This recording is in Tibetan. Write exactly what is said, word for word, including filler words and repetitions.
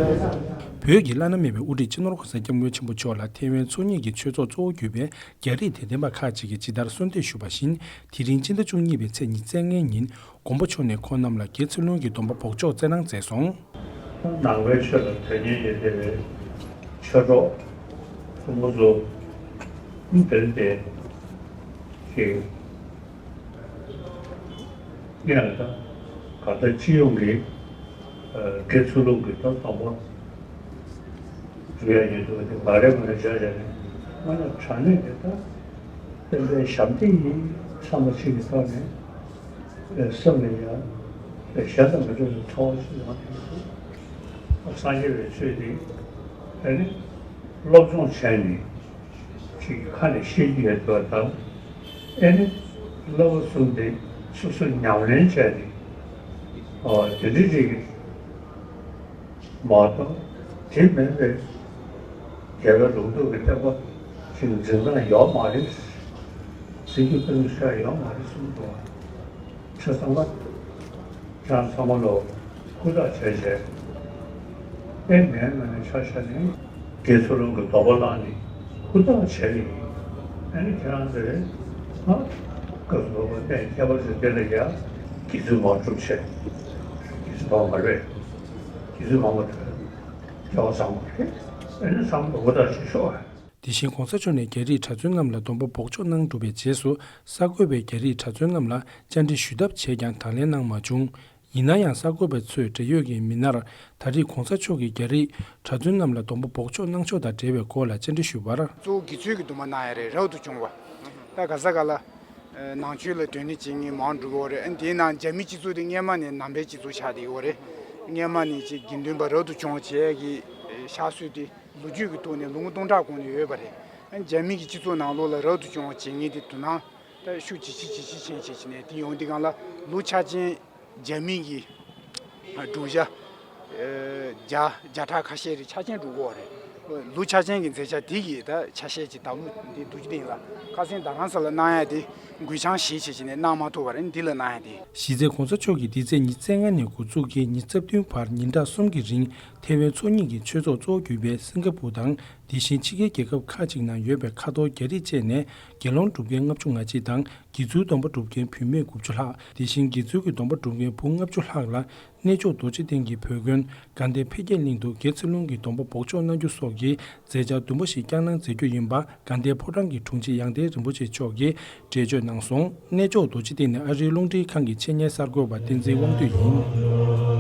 བོད་ཀྱི་བླ་ན་མེད་པའི་དབུ་ཁྲིད་སྤྱི་ནོར་༸གོང་ས་༸སྐྱབས་མགོན་ཆེན་པོ་མཆོག་ལ་ཐེ་ཝན་ཚོགས་གཉིས་ཀྱི་ཆོས་ཚོགས་གཙོ་བོ་གྱུར་པའི་རྒྱ་རིགས་དད་ལྡན་པ་ཁག་ཅིག་གིས་ཇི་ལྟར་གསོལ་འདེབས་ཞུས་པ་བཞིན། དེ་རིང་སྤྱི་ཟླ་བཅུ་གཉིས་པའི་ཚེས་ཉི་ཤུ་རྩ་ལྔའི་ཉིན་མགོན་པོ་མཆོག་ནས་ཁོང་རྣམས་ལ་དགེ་ཚུལ་སློང་གི་སྡོམ་པ་འབོགས་ཆོག་སྩལ་གནང་མཛད་སོང་། ནང་པའི་ཆོས་ལ་དོན་གཉེར་ཡོད་བསྡད་པའི་ཆོས་གྲོགས་ཕྲུ་གུ་ཚོ་འདིར་བསྡད་ཅིག་ངས་ད་ག་ད་སྤྱི་ཡོངས་ཀྱི་དགེ་ཚུལ་སློང་གི་ད་སྡོམ་པ་སྒྲུབ་ཡ་ཡོད་འདུག་དེ་ང་རེ་ང་རེ་བྱ་བྱ་ནས་ང་ལ་དྲང་གནས་དེ་ད་བསྟན་པའི་ཞབས་འདེགས་ཡིན་བསམ་པ་ཞིག་གི་ཐོག་ནས། སེམས་ལ་ཡང་གཞན་དང་མི་འདྲ་བའི་ཚོར་བ་ཞིག་ཡོང་གི་འདུག་སངས་རྒྱས་པའི་ཆོས་འདི་ཨེ་ནི་སློབ་སྦྱོང་བྱས་ནས་ཅིག་གི་ཁ་ནས་ཤེས་ཀྱི་ཡོད་པ་དང་། ཨེ་ནི་བསླབ་པ་གསུམ་དེ་སོ་སོ་ཉམས་ལེན་བྱས་ནས་ཨོ་དེ་འདྲ་ཅིག་མ་གཏོགས་དེ་མིན་པའི་རྒྱལ་བའི་ལུང་རྟོགས་ཀྱི་བསྟན་པ་ཞིག་འཛིན་སྟངས་ཡོད་མ་རེད། ཟེར་རྒྱུ་དཔེ་མི་སྲིད་ཡོད་མ་རེད་གསུངས་འདུག་ཆ་ཚང་མ་ཁྱེད་རང་ཚང་མ་ལོ་ཧུར་ཐག་བྱས་བྱས་ཨེ་ངའི་ངོས་ནས་ཆ་བཞག་ནས་དགེ་ཚུལ་སློང་གི་སྡོམ་པ་བླངས་ནས་ཧུར་ཐག་བྱས་ནས་ཨ་ནི་ཁྱེད་རང་ཚོས་ཧ་སྐབས་སུ་བབ་པ་གནས་ཁྱད་པར་ཅན་དེ་ལ་ཡ་དགེ་ཚུལ་མང་སྒྲུབ་བྱས། དགེ་ཚུལ་མང་མ་རེད། དགེ་ཚུལ་མང་པོ་དེ་སྐལ་བ་བཟང་པོ་རེད། ཨ་ནི་ཚང་མ་ཧུར་ཐག་བྱེད་ཤོག་དེ་བཞིན་གོང་ས་མཆོག་ནས་རྒྱ་རིགས་གྲྭ་བཙུན་རྣམས་ལ་སྡོམ་པ་འབོགས་ཆོག་གནང་གྲུབ་པའི་རྗེས་སུ། གསར་འགོད་པས་རྒྱ་རིགས་གྲྭ་བཙུན་རྣམས་ལ་བཅར་འདྲི་ཞུས་ཐབས་བྱས་ཀྱང་དང་ལེན་གནང་མ་བྱུང་། ཡིན་ན་ཡང་གསར་འགོད་པ་ཚོས་འབྲེལ་ཡོད་ཀྱི་མི་སྣར་ད་རེས་གོང་ས་མཆོག་གིས་རྒྱ་རིགས་གྲྭ་བཙུན་རྣམས་ལ་སྡོམ་པ་འབོགས་ཆོག་གནང་ཕྱོགས་དང་འབྲེལ་བའི་སྐོར་ལ་བཅར་འདྲི་ཞུས་པར། གཙོ་བོ་དགེ་ཚུལ་གྱི་སྡོམ་པ་གནང་ཡ་རེད། རབ་ཏུ་བྱུང་བ། ད་ག་ས་ག་ལ་ནང་ཆོས་ལ་དོན་གཉེར་བྱེད་མཁན་མང་འགྲོ་གི་ཡོད་རེད། ཨ་ནི་དེའི་ནང་རྒྱ་མི་སྤྱི་ཚོགས་དེ་སྔས་མ་ནས་ནང་པའི་སྤྱི་ཚོགས་ཆགས་བསྡད་ཡོད་རེད། སྔས་མ་ནས་ཅིག་དགེ་འདུན་པ་རབ་ཏུ་བྱུང་བ་བྱེད་ཡ་གི་ཕྱག་སྲོལ་དེ་ལོ་རྒྱུས་ཀྱི་ཐོག་ནས་ལོ་ངོ་སྟོང་ཕྲག་གོང་ནས་ཡོད་པ་རེད། ཨ་ནི་རྒྱ་མི་གི་སྤྱི་ཚོགས་ནང་ལོགས་ལ་རབ་ཏུ་བྱུང་བ་བྱེད་མཁན་དེ་དོ་སྣང་ད་ཤུགས་ཇེ་ཆེ་ཇེ་ཆེ་ཕྱིན་བྱས་ནས་དེ་ཡོང་དུས་སྒང་ལ་ལོ་ཆ་ཅན་རྒྱ་མི་གི་བསྒྲུབ་བྱ་བརྒྱ་བརྒྱ་ཕྲག་ཁ་ཤས་རེ་ཆ་རྐྱེན་འགྲོ་གི་ཡོད་རེད། ལོ་ཆ་རྐྱེན་གྱི་མཛད་འཆར་དེ་གིས་ད་ཆ་ཤས་ཀྱི་བདག་ལུགས་འདི་རྡོ་རྗེ་གདན་ལ་ཁ་སང་རྡ་རམ་ས་ལ་གནང་ཡ་དེ་འགུལ་བྱང་ཞེས་བྱས་བྱས་ནས་གནང་མ་ཐུབ་པ་རེད། འདི་ལ་གནང་ཡ་དེ། གཞི་རྩའི་གོང་ས་མཆོག་གིས་འདི་ཚེས་ཉི་ཤུ་རྩ་ལྔ་ནས་འགོ་འཛུགས་ཀྱིས་ཉི་ཤུ་རྩ་བདུན་བར་ཉིན་གྲངས་གསུམ་གྱི་རིང་ཐེ་ཝན་ཚོགས་གཉིས་ཀྱི་ཆོས་ཚོགས་གཙོ་བོ་གྱུར་པའི་སིང་ག་པུར་དང་། དེ་བཞིན་ཕྱི་རྒྱལ་རྒྱལ་ཁབ་ཁག་ཅིག་ནང་ཡོད་པའི་ཁ་ཐོར་རྒྱ་རིགས་བཅས་ནས་དགེ་སློང་སྒྲུབ་མཁན་ལྔ་བཅུ་ང་གཅིག་དང་། དགེ་ཚུལ་སྡོམ་པ་སྒྲུབ་མཁན་བུད་མེད་དགུ་བཅུ་ལྷག་དེ་བཞིན་དགེ་ཚུལ་གྱི་སྡོམ་པ་སྒྲུབ་མཁན་བུ་ལྔ་བཅུ་ལྷག་ལ་གནས་མཆོག་རྡོ་རྗེ་གདན་གྱི་བོད་དགོན་དགའ་ལྡན་འཕེལ་རྒྱས་གླིང་དུ་དགེ་ཚུལ་སློང་གི་སྡོམ་པ་འབོགས་ཆོག་གནང་རྒྱུ་སོགས་ཀྱི་མཛད་འཆར་བདུན་པ་ཞིག་བསྐྱངས་གནང་མཛད་རྒྱུ་ཡིན་པ་དགའ་ལྡན་ཕོ་བྲང་གི་དྲུང་ཆེ་ཡང་སྟེང་རིན་པོ་ཆེ་མཆོག་གིས་འགྲེལ་བརྗོད་གནང་སོང་། གནས་མཆོག་རྡོ་རྗེ་གདན་ནི་ཨ་རིའི་རླུང་འཕྲིན་ཁང་གི་ཆེད་གཉེར་གསར་འགོད་པ་བསྟན་འཛིན་དབང་འདུས་ཡིན།